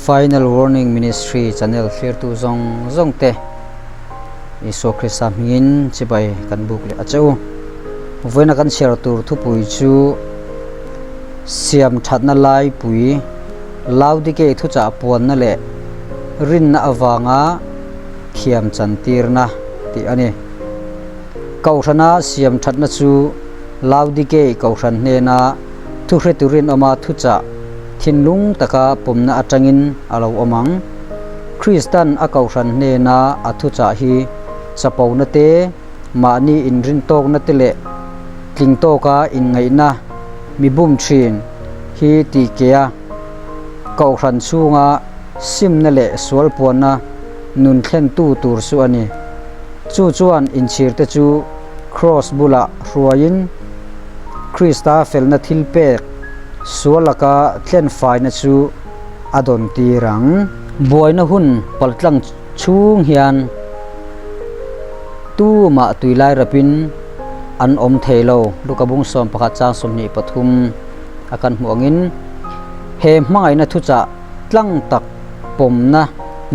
Final Warning Ministry channel thlirtu zawng zawng te Isua Krista hmingin chibai kan buk leh a che u. Vawiina kan chhiar tur thupui chu Siam thatna laipui Laodikei thuchah puanna leh rinna avanga thiam chantirna tih a ni. Kohhrana siam thatna chu Laodikei kohhran hnena thuhretu rinawma thuchah thinlung taka pawmna atangin a lo awm ang. Kristan a kohhran hnena a thuchah hi chapona te, mahni inrintawkna te leh tling tawka inngaihna mi bum thin hi tih ke a, kohhran chhunga simna leh sualpuanna nun thlentu tur chu a ni. Chu chuan inchhirte chu Kraws bulah hruaiin Krista felna thilpek sual laka tlenfaina chu a dawn tir ang. Buaina hun paltlang chhung hian tumah tuilai rapin an awm thei lo. Luka bung 11 chang 23 a kan hmuh angin he hmangaihna thuchah tlang tak pawmna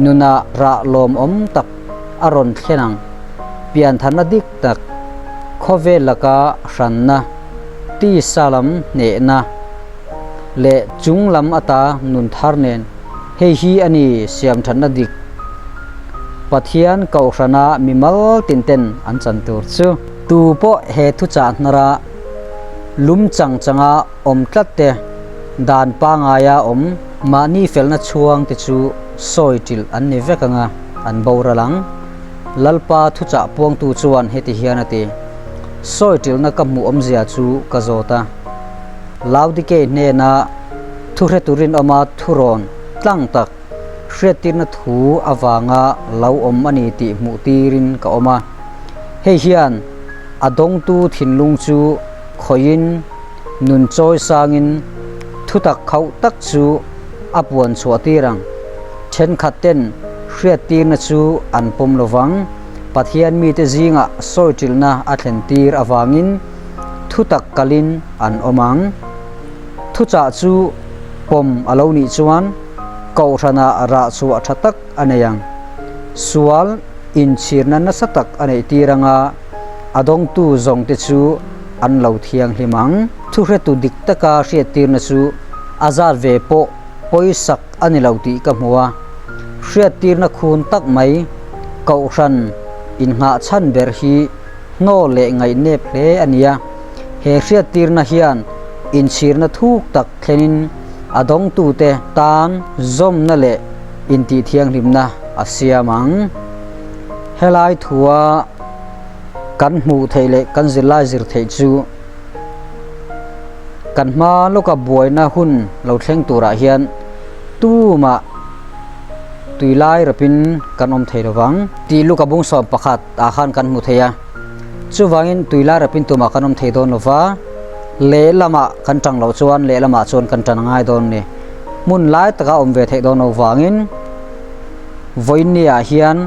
nunah rah lawmawm tak a rawn thlen ang. Piantharna dik tak, khawvel laka hranna, tisa lam hnehna leh chung lam ata nun thar nen hei hi a ni siamthatna dik Pathian kohhrana mimal tin ten an chan tur chu. Tu pawh he thuchah hnara lum chang changa awm tlat te, dan pangaia awm mahni felna chhuang te chu sawi ṭilh an ni vek anga an boral ang. Lalpa thuchah puangtu chuan heti hian a ti, Sawi ṭilhna ka hmuh awmzia chu ka zawt a. Laodikei hnena thuhretu rinawma thurawn tlang tak hriattirna thu avanga lo awm a ni tih hmuh tirin ka awm a. Hei hian a dawngtu thinlung chu khawihin nun chawi sangin thutak khauh tak chu a puan chhuah tir ang. Thenkhat ten hriattirna chu an pawm lo vang. Pathian mite zingah sawiṭilhna a thlen tir avangin thutak kalin an awm ang. Thuchah chu pawm a lo nih chuan kohhranah rah chhuah ṭha tak a nei ang. Sual inchhirna nasa tak a neih tir anga a dawngtu zawngte chu an lo thianghlim ang. Thuhretu dik taka hriattirna chu a zat ve pawh pawisak a ni lo tih ka hmu a, hriattirna khun tak mai kohhran innghah chhan ber hi hnaw leh ngaihnep hle a ni a. He hriattirna hian inchhirna thuk tak thlenin a dawngtute tan zawmna leh intihthianghlimna a siam ang. Helai thua kan hmuh theih leh kan zirlai zir theih chu Kan hma lawka buaina hun lo thleng turah hian tumah tui lai rapin kan awm thei lovang tih Luka bung 11 ah khan kan hmu thei a. Chuvangin tui lai rapin tumah kan awm thei dawn lova, lehlamah kan tang loh chuan lehlamah chuan kan tan a ngai dawn a ni. Hmun lai taka awm ve theih dawn lo vangin vawiinniah hian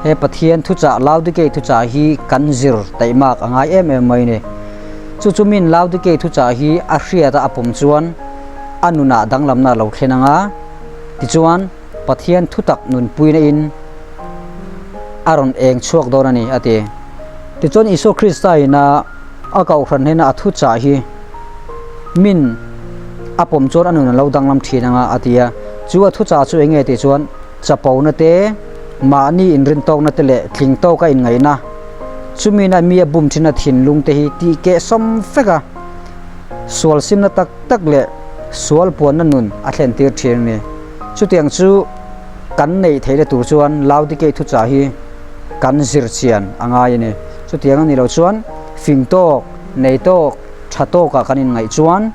he Pathian thuchah Laodikei thuchah hi kan zir taihmak a ngai em em mai a ni. Chu chu min Laodikei thuchah hi a hriat a a pawm chuan a nunah danglamna a lo thlen ang a, tichuan Pathian thutak nunpuina in a rawn eng chhuak dawn a ni, a ti. Tichuan Isua Krista ina a kohhran hnena a thuchah hi min a pawm chuan a nun a lo danglam thin ang a, a ti a. Chu a thuchah chu eng nge tih chuan chapona te, mahni inrintawkna te leh tling tawka inngaihna, Chumina mi a bum thin a thinlung te hi tih keh sawm fek a, sual simna tak tak leh sual puanna nun a thlen tir thin a ni. Chutiang chu kan neih theihna tur chuan Laodikei thuchah hi kan zir chian a ngai a ni. Chutiang a nih loh chuan fing tawk, nei tawk, tha tawkah kan inngaih chuan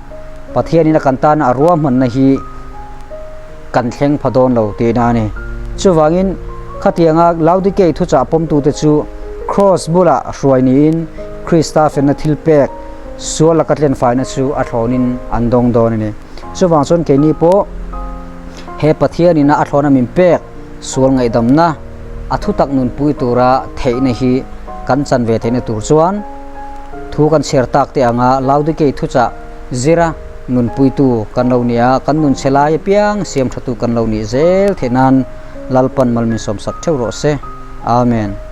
Pathianin a kan tana a ruahmanna hi kan thleng pha dawn lo tihna a ni. Chuvangin, khatianga Laodikei thuchah pawmtute chu Kraws bulah hruai niin Krista felna thilpek sual laka tlenfaina chu a thlawnin an dawng dawn a ni. Chuvang chuan keini pawh he Pathianina a thlawna min pek sual ngaihdamna a thutak nunpui tura theihna hi kan chan ve theihna tur chuan thu kan chhiar tak te anga Laodikei thuchah zira. Nunpuitu kan lo ni a, kan nun chhe lai apiang siam thatu kan lo nih zel theih nan Lalpan malminsawmsak theuh rawh se. Amen.